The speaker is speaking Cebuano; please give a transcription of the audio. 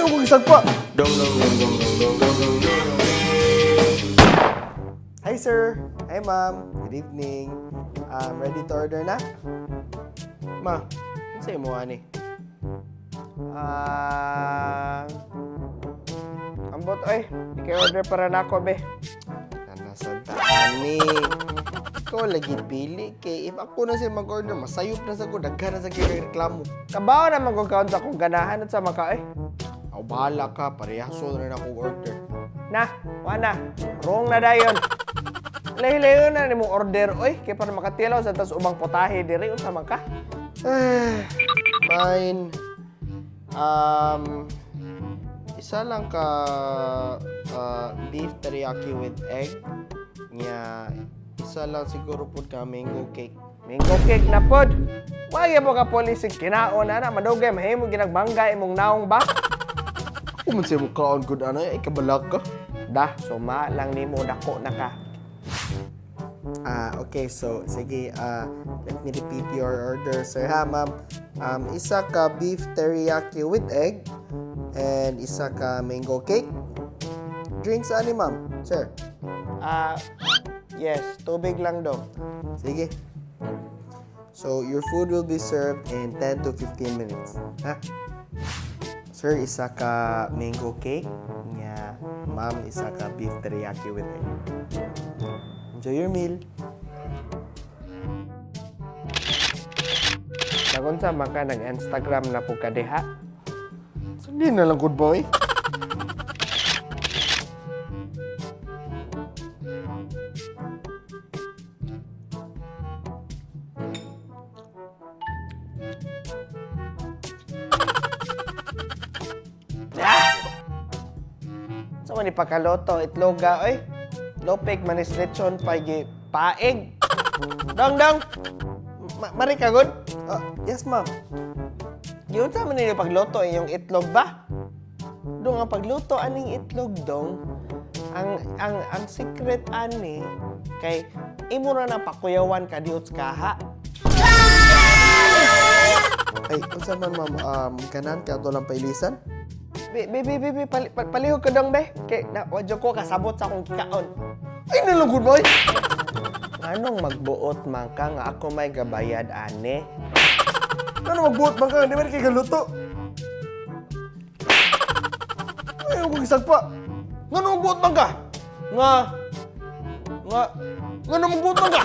Ayaw ko gisagpa. Dong dong dong dong dong dong dong dong dong. Hi, sir. Hi, ma'am. Good evening. Ready to order na? Ma, ano sa'yo mo, ani? Ah, ambot oy, di order para nako be. Nasa ani. Ikaw lagi pili kay if ako na siya mag-order, masayop na sa ko, daghan na sa kay reklamo. Kabaw na man ko sa akong ganahan at sa maka eh. Aw, bahala ka, parehaso na rin akong order. Na, wa na. Wrong na dayon. Lahi-layo na nimong order oy, kay para makatilaw sa tas ubang potahe diri unsa man ka? Ah, fine. Isa lang ka beef teriyaki with egg. Nya, isa lang siguro po ka mango cake. Mango cake na pod. Wa mo ka polisig kinaon ana madugay mahimo ginagbangga imong naong ba? Ako man sa'yo mukhaon good ano, ay kabalak ka. Da, suma lang nimo dako na ka. Ah, okay. So, sige, let me repeat your order, sir. Ha, ma'am. Isa ka beef teriyaki with egg and isa ka mango cake. Drinks ani, ma'am? Sir. Ah, yes, tubig lang do. Sige. So, your food will be served in 10 to 15 minutes. Ha? Sir, isa ka mango cake. Nga, ma'am, isa ka beef teriyaki with egg. Enjoy your meal. Nagunsa man ka nag-Instagram na po ka diha? Sundin na lang, good boy. Sa man ipakaloto, itloga, oy. Lopek manis lechon pagi paeg. Dong dong. Mari ka gud. Ah, yes, ma'am. Yun sa man ninyo pagluto inyong itlog ba? Dong ang pagluto aning itlog dong. Ang secret ani kay imo ra na pakuyawan ka diot kaha. Ay, unsa man, ma'am, kanan ka ato lang pailisan? Be be be be, be palihog ka dong be. Kay na wadyo ko kasabot sa akong kikaon. Ay, na lang, good boy. Nganong magbuot man ka nga ako may gabayad ani? Ano magbuot man ka? Hindi man kay galuto. Ay, ako gisagpa. Nganong magbuot man ka? Nga nga nganong magbuot man ka?